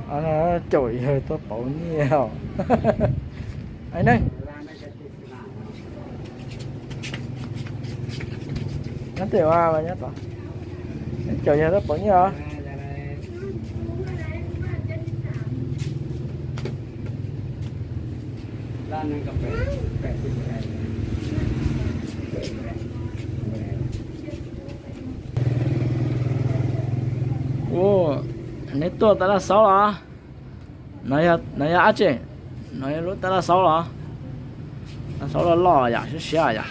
Caum yawg tuaj pauv nyiaj os. Ai ne, nyob tej ua nyob tod, caum yawg tuaj pauv nyiaj os. Ua, neb tuaj tab laj xaub los? No yog dab tsi? No yog lub tab laj xaub los? Tab laj xaub loj loj yom, siab siab yom.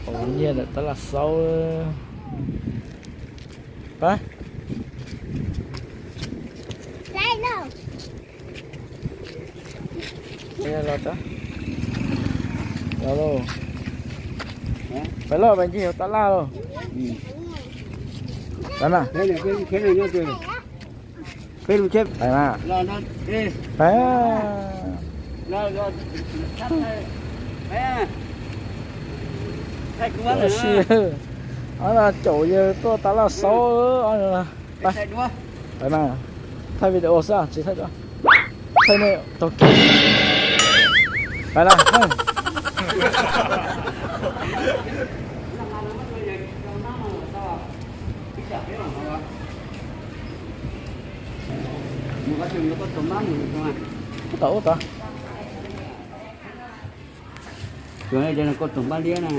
Pauv nyiaj ntawm tab laj xaub. Pab, los, los lauj. Peb los peb ncig hauv tab laj lauj. Peb na, peb lub tsheb peb na, peb. Caum yawg tuaj tab laj xaub. Peb na, thaij video xwb tsis thaij dua. Thaij nej taug kev. Peb na. Ub tod, ub tod. Koj tus npab liab na.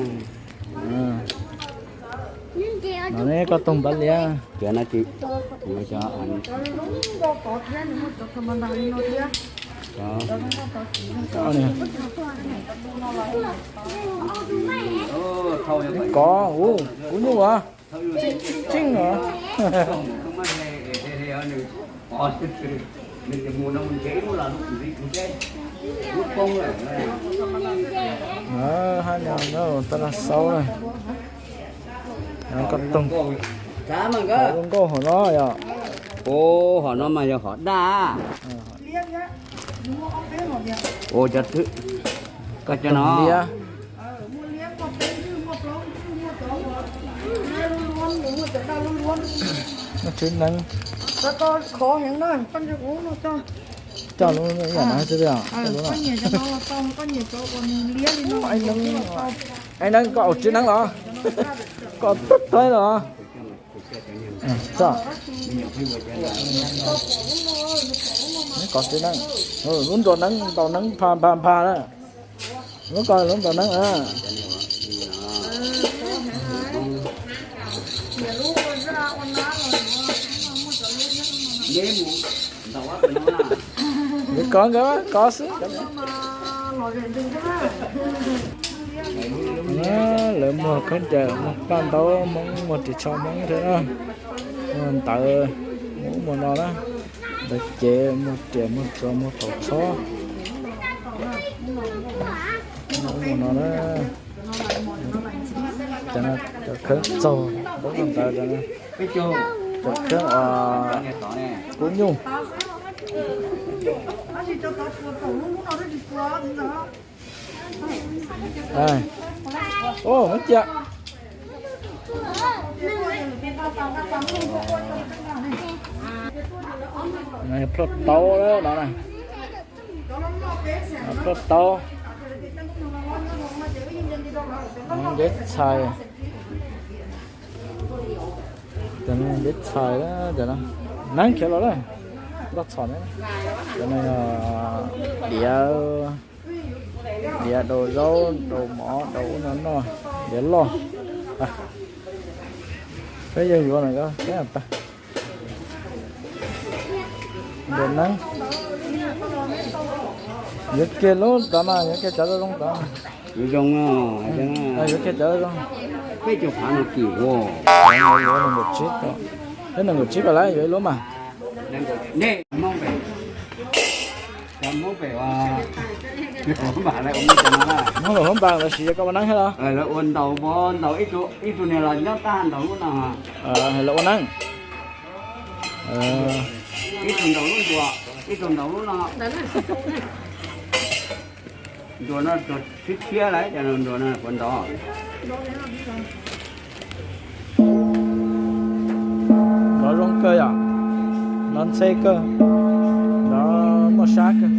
No ne, koj tus npab liab. Kov, ub, kub nyuj as. Tseeb os. Hab no tab laj xaub na. Koj toog, hom nkauj hom no yog. Ua hom no mas yog hom daj. Ua cov, koj cov no. Muaj tsev neeb. Coj lub ib yam no xwb. Ai neeb, koj ua tsev neeb los? Koj tub thaib los? Koj tsev neeb, lub nruas neeb ntaus neeb pha pha pha na. Lub ko lub ntaus neeb na. Lawv kov nkawd kov xwb. Lawv muag khaub ncaws, muag paj ntaub Hmoob, muag ris tsho Hmoob thiab na. Muag ntawv, muag ub muag no na. Ntawv cev, muag riam, muag txuas, muag thaum txhob. Muag ub muag no na. Cov khawb txaug, ub muag ntawv cov na. Cov khawb kub nyuj. Ua, muab cia. Plhuaj taub no na. Plhuaj taub. Nteb txhais. Nteb txhais, neeb khiav los lawm. Loj txhom ne. Cov no yog diav, diav daus zaub daus mov daus ub no noj, diav loj. Peb yawg yuav no peb tag. Ntawm neeb. Yuav kiag lub tod mas, yuav kiag cov zoo tod. Yuav zoo, yuav kiag cov zoo. Peb caug phav no kim ua. Yuav nees nkaum tsib ko, peb nees nkaum tsib ko lawm, yuav ib lub mas. Nej Hmoob pem, cov Hmoob pem ua, Hmoob pem lawv ua, Hmoob pem lawv siv cov koj ua neeb thiab los? Lawv ua ntaus, ntaus ib tug niag los nyob tag ntaus lub no. Lawv ua neeb. Ib tug ntaus lub ntuas, ib tug ntaus lub no. Ntuas no txiv thiab lawm, ntuas no puas ntaus? Nov zoo kawg yom, nov ntxhe kawg, nov muaj sab kawg.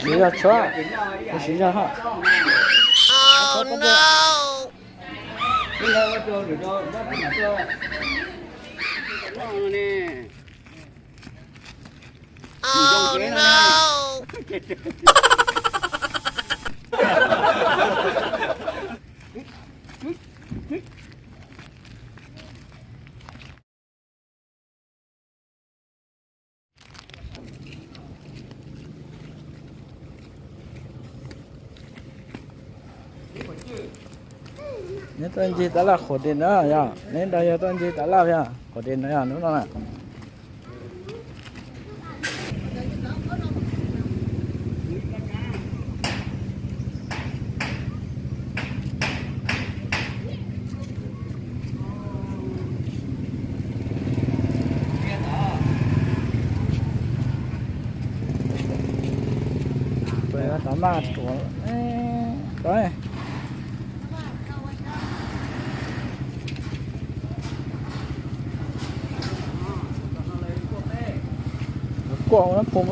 Siv zog tshuab, siv zog haj. Neb tuaj ncig tab laj qhuav tes na yog, neb nrog yog tuaj ncig tab laj yog qhuav tes na yog hnub no na. Peb rov maj ruam, kuaj ua nab phoom.